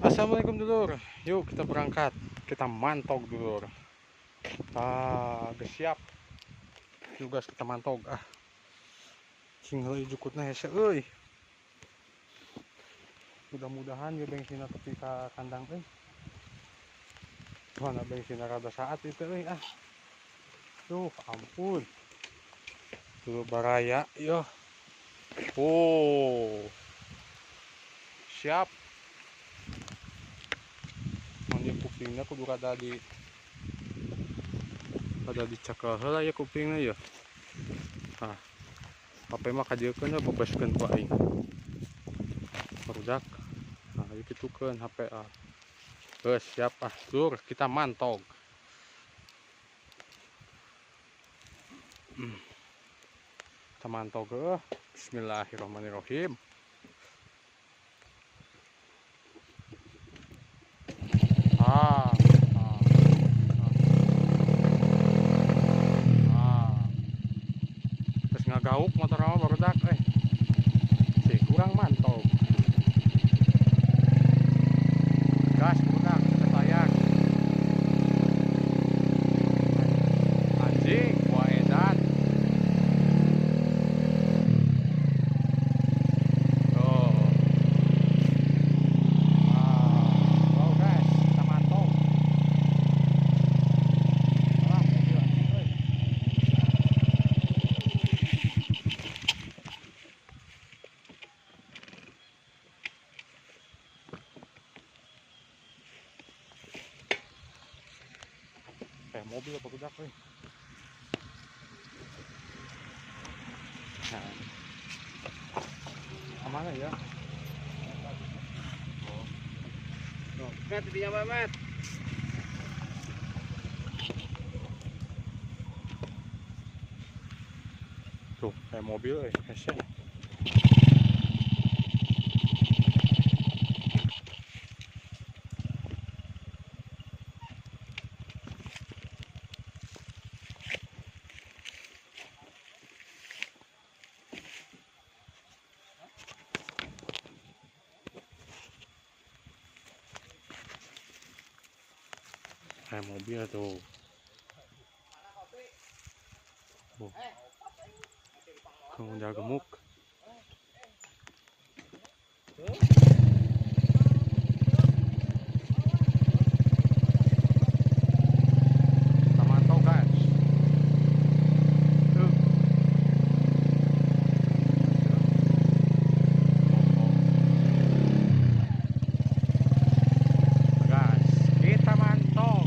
Assalamualaikum dulur. Yuk kita berangkat. Kita mantog dulur. Ah, geus siap. Tugas kita mantog ah. Cing heuleuh jukutna hese euy. Mudah-mudahan ya bensinna tepi ka kandang euy. Mana bensinna rada saat itu euy ah. Duh, ampun. Dulur baraya yo. Oh. Siap. Mandi kupingna kudu rada dicekel heula ya kupingna ya. Tah. HP mah kadieukeun we bebeskeun ku aing. Barudak. Nah, ieu kitukeun HP ah. Geus siap ah, lur, kita mantog. Kita mantog heuh. Bismillahirrahmanirrahim. Terus ngagauk motor mah barudak si kurang mantap. Gas barudak kita sayang. Anjing, wah edan. Tuh. Wow guys, kita mantap. Wah, mobil anjing euy. Mobil apa kudak euy. Nah. Kemana ya? Oh. Met, dinya Met. Tuh, kayak mobil euy, hese. Kayak mobil tuh. Oh. Udah gemuk. Kita mantau guys. Tuh. Guys, kita mantau.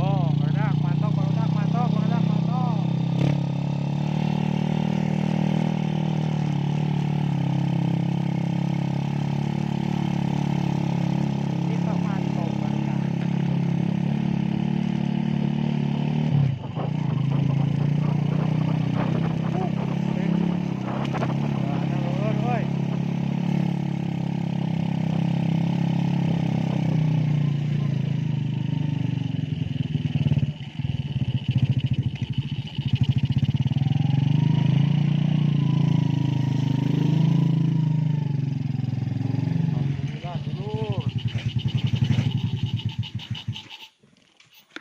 Oh, barudak, mantap, barudak, mantap, barudak, mantap. Kita mantap, barudak. Alhamdulillah dulur.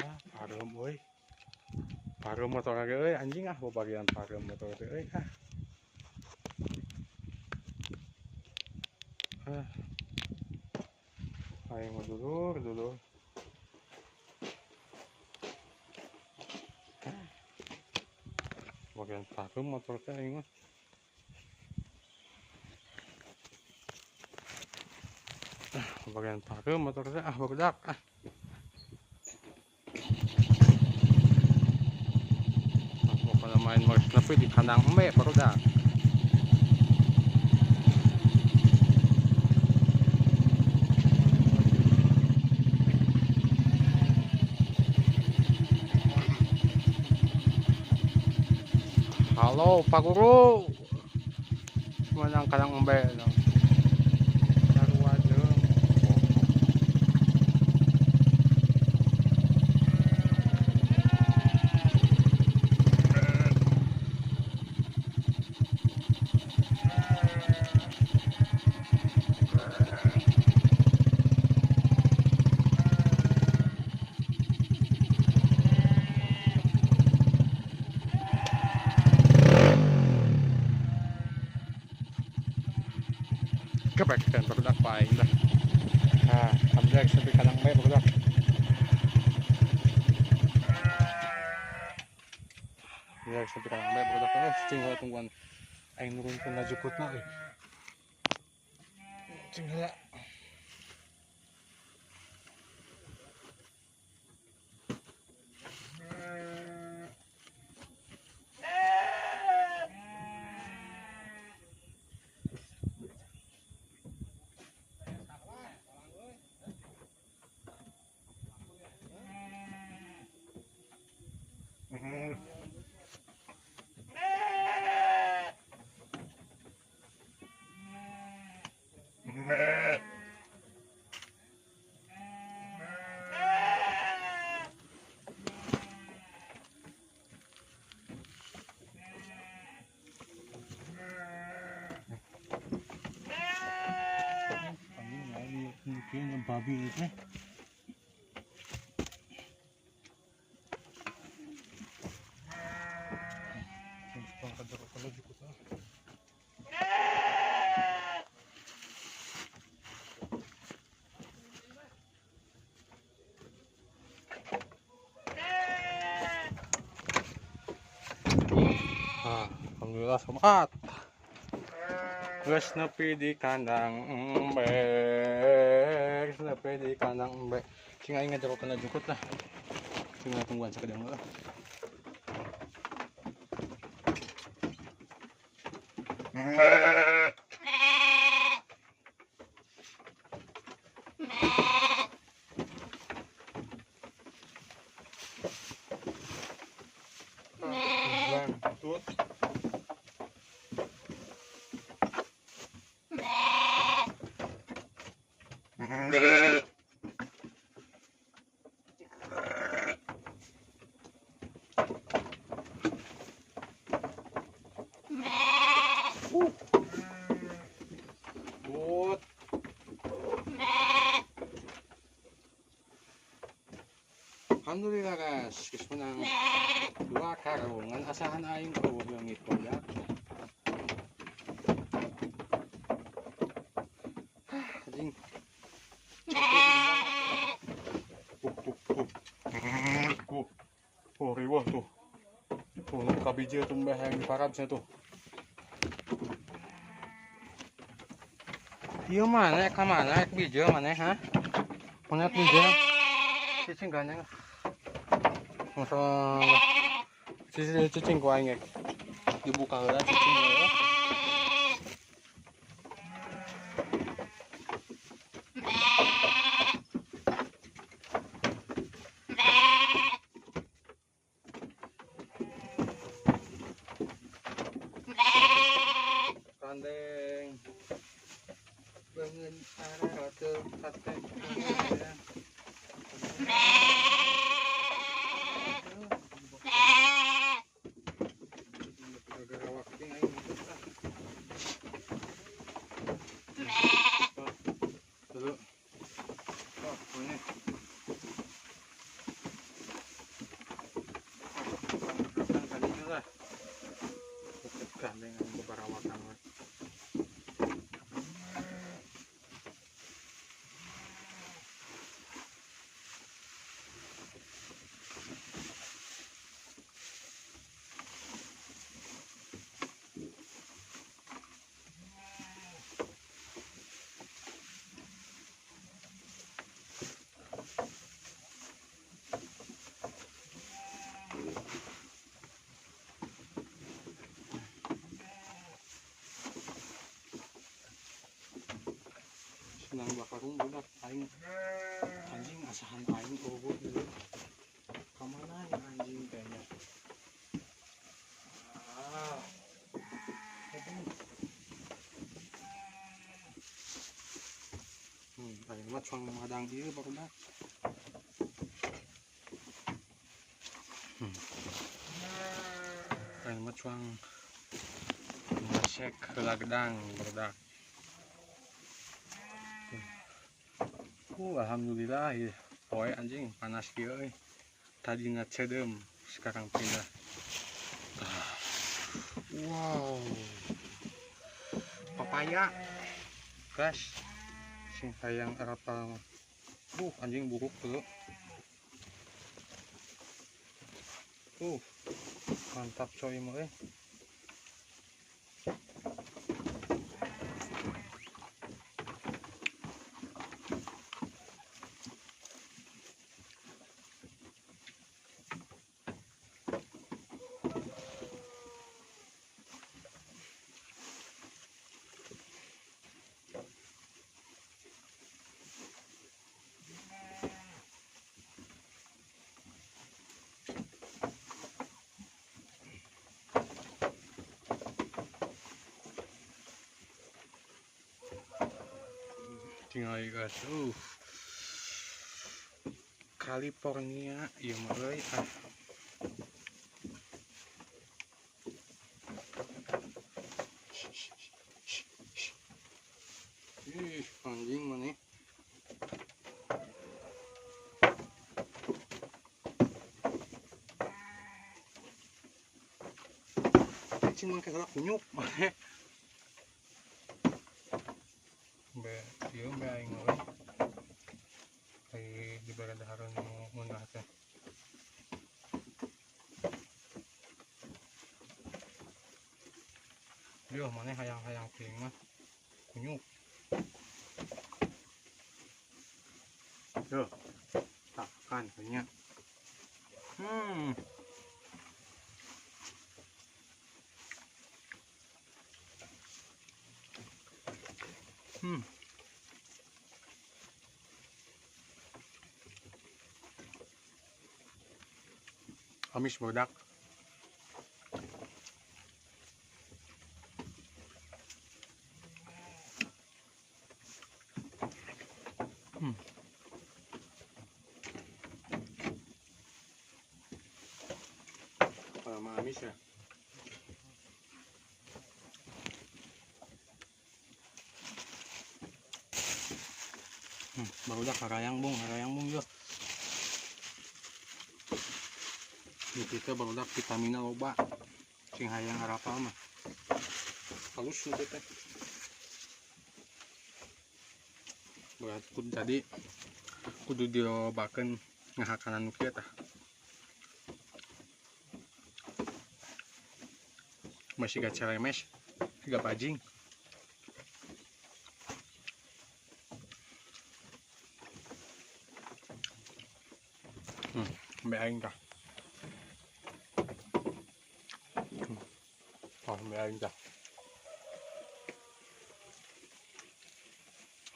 Ah, pareum euy. Pareum motor ge euy anjing ah bagian pareum motor teh euy ah. Ah. Aing mah dulur, dulur. Bagian pareum motor teh aing mah. Bagian pareum motor teh ah barudak ah. Pokoknya main maris nepi di kandang embe barudak. Halo Pak Guru. Menang kandang embe no. Sarua jeung. Kepekeun barudak ku aing dah. Ah, alhamdulillah sampai kandang bae barudak. Ya, sampai kandang bae barudak. Cicing heula tungguan. Aing nurunkeun ka jukutna euy. Cicing heula. Mungkin babi itu. Alhamdulillah semangat. Geus nepi di kandang embe, geus nepi di kandang embe. Cing aing ngajerokeun jukut lah. Cing tungguan sakedeung lah. Tut. Tut. Alhamdulillah guys, geus menang 2 karung ngan asahan aing eueuh leungit barudak. Anjing. Tuh. Oh, riweuh tuh. Tuh, nu kabiji tuh mbah yang diparab sia tuh. Ieu mana ka mana ek bijeu maneh ha? Mana bijeu? Cicing gandeng. Langsung cicing ku aing ek. Dibuka heula cicing heula. Kandeng. Bangun arah ke sate. Dulu. Oh, ini. Lah. Gandeng bebarawakan. Senang bakarung budak aing anjing asahan aing eueuh dulu. Ka mana ya anjing kayaknya? Ah. Aing mah cuang madang ieu barudak. Aing mah cuang masek heula gedang barudak. Alhamdulillah ya. Poe anjing panas kieu euy. Tadina cedem, sekarang pindah. Wow. Papaya. Gas. Sing hayang arapal mah. Anjing buruk tuh. Mantap coy mah euy. Tinggal guys, California, iya mah euy ah. Ih, anjing mana? Cing mangke heula kunyuk mana? Be, ieu be aing euy. Ai dibere dahareun nu ngeunah teh. Yo maneh hayang-hayang teuing mah kunyuk. Yo, takkan nya. Amis bodak. Kalau amis ya. Barudak harayang bung yo. Ini kita barudak vitamina loba. Sing hayang arapal mah. Halus nu teh. Berat kudu jadi kudu dilobakeun ngahakanan nu kieu tah. Masih gak celemes, gak bajing. Mbak aing tah. Oh, mbak aing tah.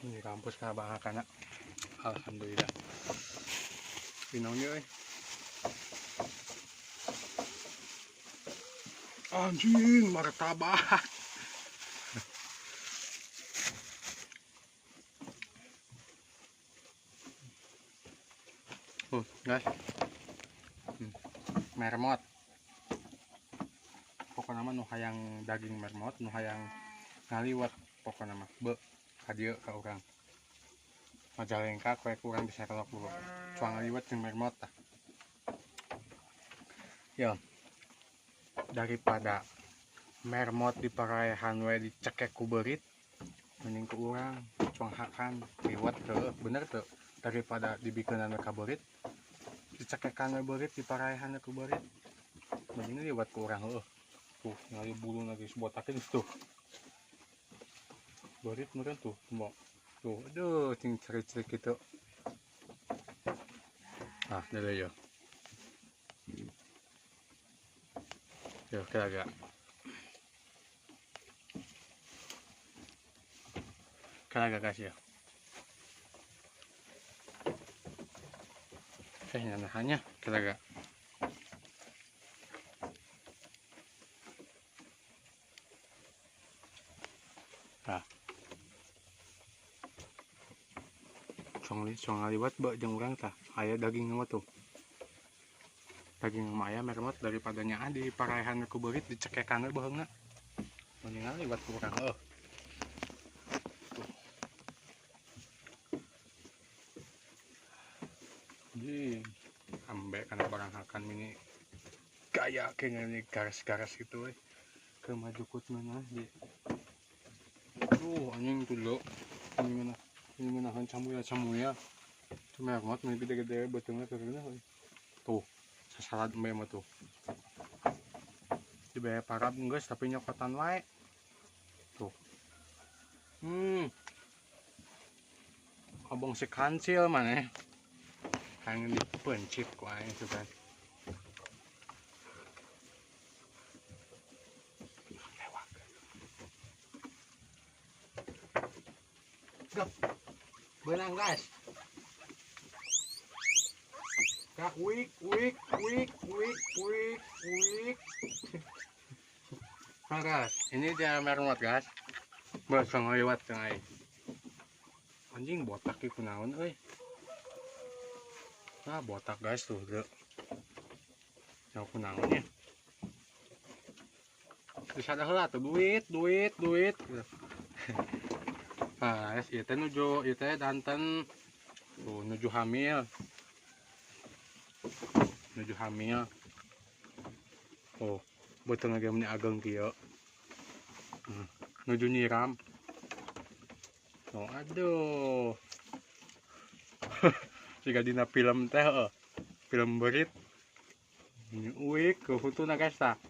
Ini kampus kana bahakana. Alhamdulillah. Binaon euy. Anjing, martabak. Guys. Mermot. Pokoknya mah nu hayang daging mermot, nu hayang ngaliwat pokoknya mah be ka dieu ka urang. Majalengka koe kurang bisa kelok dulu. Cuang ngaliwat jeung mermot tah. Yo. Daripada mermot di paraehan we dicekek ku beurit, mending ku urang cuang hakan liwat teu bener teu daripada dibikeunan we ka beurit. Dicekekan we beurit di paraehan ku beurit. Mending liwat ku urang heueuh. Tuh, ngali bulu lagi botakin tuh. Beurit meureun tuh, mbok. Tuh, aduh, cing cerik-cerik gitu. Ah, dele yo. Yo, kira agak. Kira agak guys ya. Nahannya kira agak. Nah. Cong ngaliwat bak jeung urang tah. Aya daging mah tuh. Daging mah aya mermot daripada nyaah di paraehan ku beurit dicekekan we baheungna. Mending ngaliwat ku urang heuh. Tuh. Anjing, ambe kana barang hakan mini gaya kayaknya garis-garis gitu we. Ke maju kut mana di. Tuh anjing tuh lo. Ngan camuya-camuya. Tuh mermot meni gede-gede beuteungna keureuh euy. Tuh, sasalad embe mah tuh. Dibere parab geus tapi nyokotan wae. Tuh. Abong si kancil maneh. Hayang dipencit ku aing tuh kan. Lewat. Gap. Beunang guys. Kak wik wik wik wik wik wik. Nah guys, ini dia mermot guys. Beuh ngaliwat jeung aing. Anjing botak ieu kunaon euy. Nah botak guys tuh deu. Nyaho kunaon nya. Disada heula tuh duit duit duit. Nah, guys, ieu teh nuju ieu teh danten tuh nuju hamil. Nuju hamil. Oh, beuteung ge meni ageng kieu. Nuju nyiram. Oh, aduh. Siga dina film teh heuh. Film berit. Uik ke huntuna guys tah.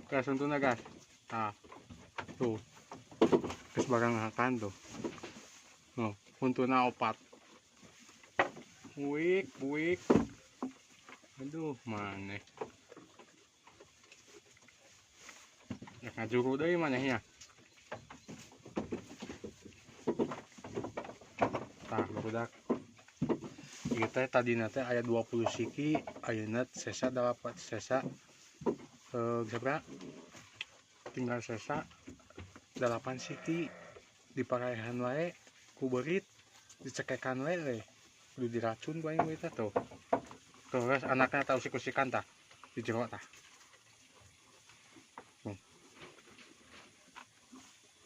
Guys huntuna guys. Tah. Tuh. Geus barang hakan tuh. Noh, huntuna opat. Uik, uik. Aduh, maneh. Ya ngajuru deui manehnya. Tah, barudak. Ieu teh tadina teh aya 20 siki, ayeuna sesa 8 sesa sabaraha? Tinggal sesa 8 siki diparaehan wae ku beurit, dicekekan wae euy. Kudu diracun ku aing we teh tuh. Terus anaknya tahu usik-usikan tah di jero tah.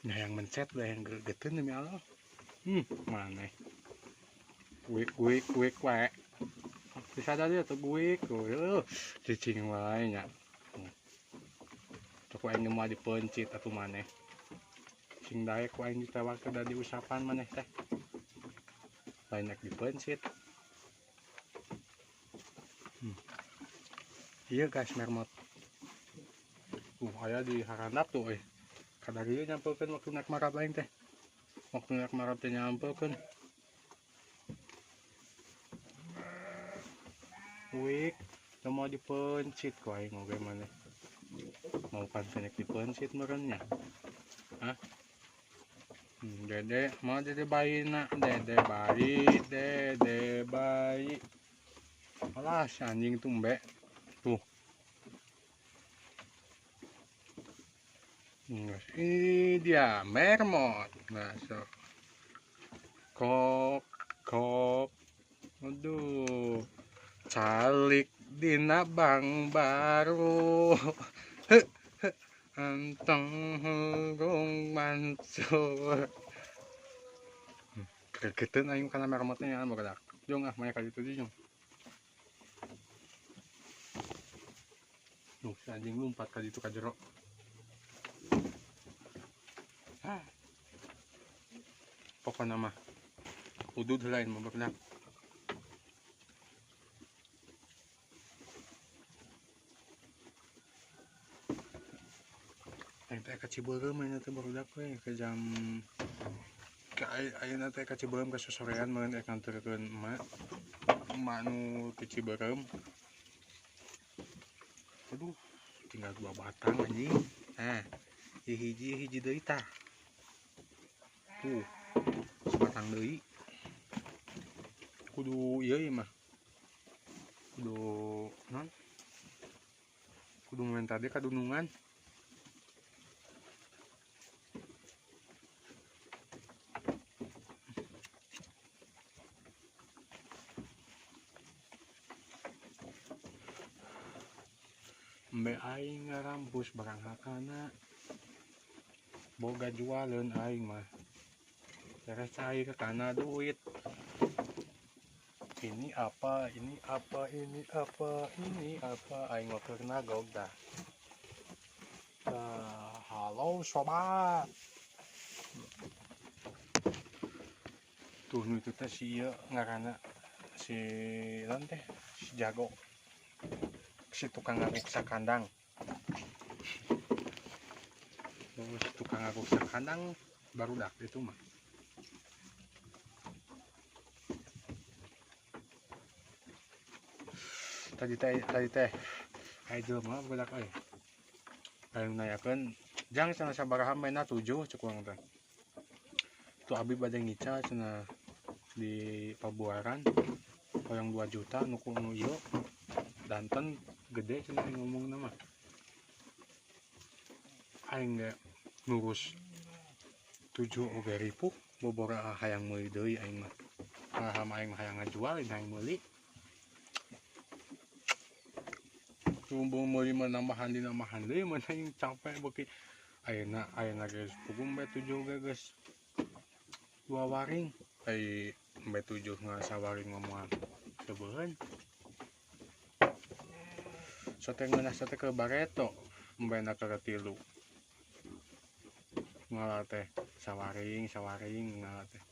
Nah yang mencet lah yang gregeteun demi Allah. Maneh. Wik wik wik wae. Bisa dia tuh wik tuh. Cicing wae nya. Cok aing mah dipencit atuh maneh. Cing daek ku aing ditewak teh da diusapan maneh teh. Lain rek dipencit. Iya guys mermot. Aya di harandap tuh euy. Kadar ieu nyampelkeun waktu naik marab aing teh. Waktu naik marab teh nyampelkeun. Wik, teu mau dipencit ku aing oge maneh. Mau kan senek dipencit meureun nya. Hah? Dede, mau dede bayi nak, dede bayi, dede bayi. Alah, si anjing tumbe. Tuh. Ini dia mermot. Nah, so. Kok kok. Aduh. Calik dina bang baru. Enteng hurung mansur. Gregeteun aing kana mermotnya ya barudak. Jung ah maya ka ditu jung. Nuh, si anjing lompat ka ditu ka jero. Pokokna mah udud heula mah barudak. Aing teh ka Cibeureum ayeuna teh barudak we ke jam ke ayeuna teh ka Cibeureum ka sosorean meureun rek nganterkeun emak. Emak nu ti Cibeureum. Aduh, tinggal 2 batang anjing. Nah, ieu hiji hiji deui tah. Tuh, sebatang deui. Kudu ieu ieu mah. Kudu non? Kudu menta deui ka dunungan. Embe aing ngarampus barang hakana. Boga jualeun aing mah. Terus cair kana duit. Ini apa, ini apa, ini apa, ini apa. Aing mah keur nagog dah. Halo sobat. Tuh nu itu teh si ieu ngaranna si lawan teh si jago. Si tukang ngaruksa kandang. Oh, si tukang ngaruksa kandang barudak itu mah. Tadi teh aya jelema barudak euy. Aya nu nanyakeun, "Jang cenah sabaraha maena 7 cek urang teh." Tuh abi bade ngical cenah di Pabuaran hoyong 2 juta nu ku nu ieu danten gede cenah ngomongna mah. Aing ge ngurus 7 oge ripuh bobora hayang meuli deui aing mah. Padahal mah aing mah hayang ngajual hayang meuli. Tumbung meuli mah nambahan di nambahan deui mah aing capek beuki. Ayeuna geus puguh embe 7 ge geus 2 waring. Ai embe 7 ngasawaring mah moal seubeun. Sote ngeunah sote ke bareto embena ke 3. Ngala teh sawaring ngala teh.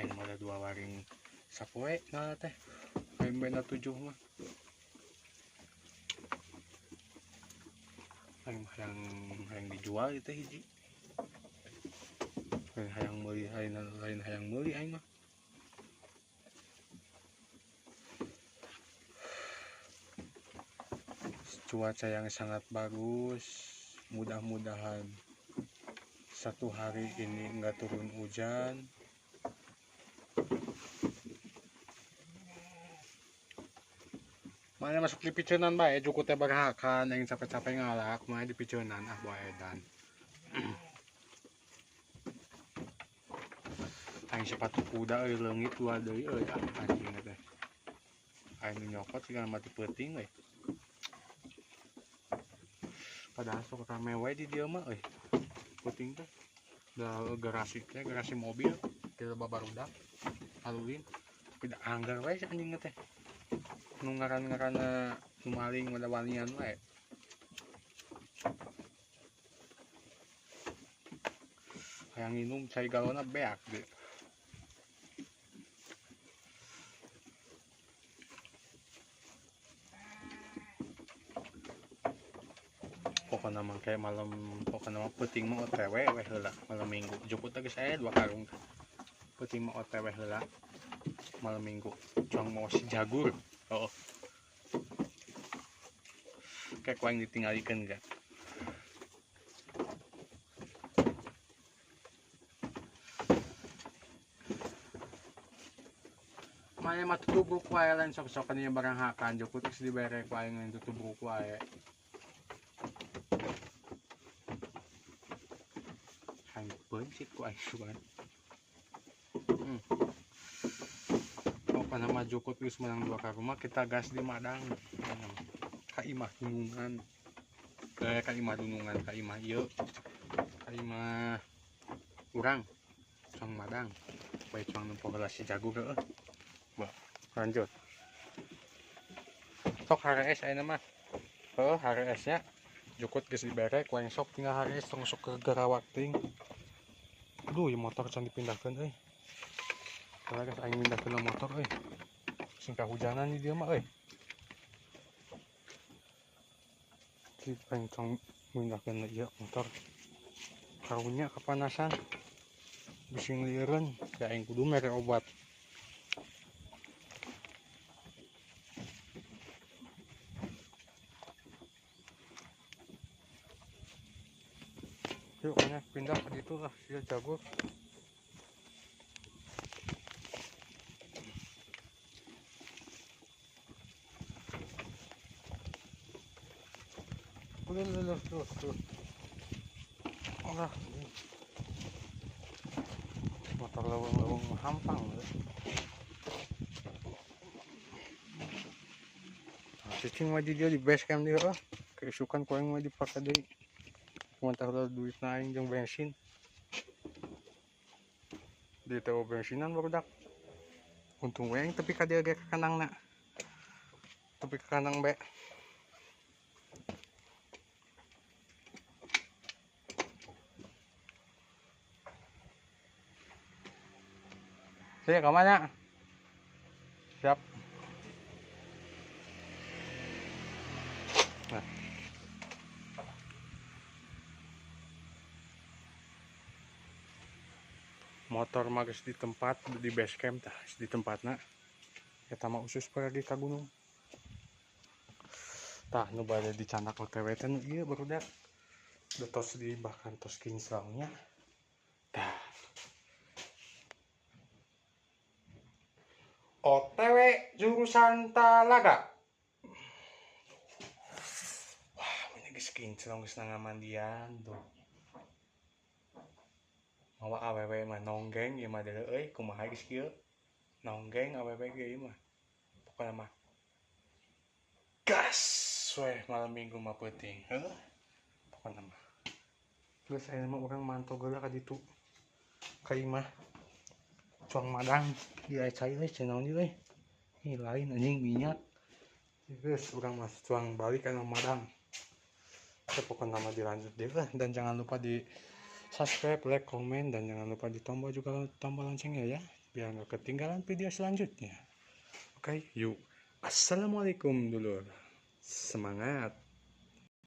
Ayeuna mah 2 waring sapoe ngala teh. Embena 7 mah. Aing hayang dijual ieu teh hiji. Lain hayang meuli, lain hayang meuli aing mah. Cuaca yang sangat bagus, mudah-mudahan satu hari ini enggak turun hujan. Mana masuk di picenan bae jukut teh barahakan aing capek-capek ngalak mana di picenan ah bae edan. Aing sepatu kuda euy leungit 2 deui euy ah anjing teh. Aing nyokot segala mati peuting euy. Padahal sok rame wae di dieu mah euy. Peuting teh. Da garasi teh garasi mobil teu babarudak alulin tapi da anggar wae si anjing teh. Nu ngaran-ngaranna nu maling mah da wanian wae. Hayang minum cai galona beak deui. Pokona mah kayak malam, pokona mah peuting mah OTW we heula malam minggu. Juput teh geus aya 2 karung. Peuting mah OTW heula malam minggu. Cuang mau si jagur. Oh. Kayak ku aing ditinggalikeun ga. Mane mah tutubruk wae lain sok-sokan ieu barang hakan juput geus dibere ku aing lain tutubruk wae. Bencit ku aing sugan. Pokona mah jukut geus menang 2 karung mah kita gas di Madang. Ka imah dunungan. Ka imah dunungan, ka imah ieu. Ka imah urang cuang Madang. Bae cuang nempo heula si jago heueuh. Bah, lanjut. Sok HRS ayeuna mah. Heueuh HRS nya jukut geus dibere ku aing sok tinggal HRS tong sok gerawak teuing. Aduh, ieu motor can dipindahkeun euy. Kalau geus aing mindahkeun motor euy. Sing kahujanan di dieu mah euy. Aing tong mindahkeun ieu motor. Karunya kepanasan. Bising lieureun, ya aing kudu mere obat. Yuk, kayaknya pindah ke situ lah, si jago. Udah, tuh. Olah, motor leweng-leweng hampang. Nah, cicing mah dia di base camp dia lah. Keisukan ku aing mah dipake deui. Kumantar duit aing jeung bensin. Di teu bensinan barudak. Untung we aing tepi ka dieu ge ka kandangna. Tepi ka kandang be. Saya ke mana? Siap. Nah. Motor mah geus di tempat di base camp tah, di tempatna. Eta mah usus pergi ka gunung. Tah nu bade dicandak OTW teh nu ieu barudak. Udah tos di bahkan tos kinclongnya. Tah. OTW jurusan Talaga. Wah, ini geus kinclong geus mandian tuh. Mawa awewe mah nonggeng ieu mah deuleu euy, kumaha geus kieu. Nonggeng awewe ge ieu mah. Pokona mah gas weh malam minggu mah peuting. Heuh. Pokona mah. Geus aya mah urang mantog heula ka ditu. Ka imah. Cuang madang di aya cai euy, cenah naon euy. Ih lain anjing minyak. Geus urang mah cuang balik kana madang. Pokona mah dilanjut deui lah, dan jangan lupa di subscribe, like, komen, dan jangan lupa ditombol juga tombol loncengnya ya, biar nggak ketinggalan video selanjutnya. Oke, yuk. Assalamualaikum dulur. Semangat.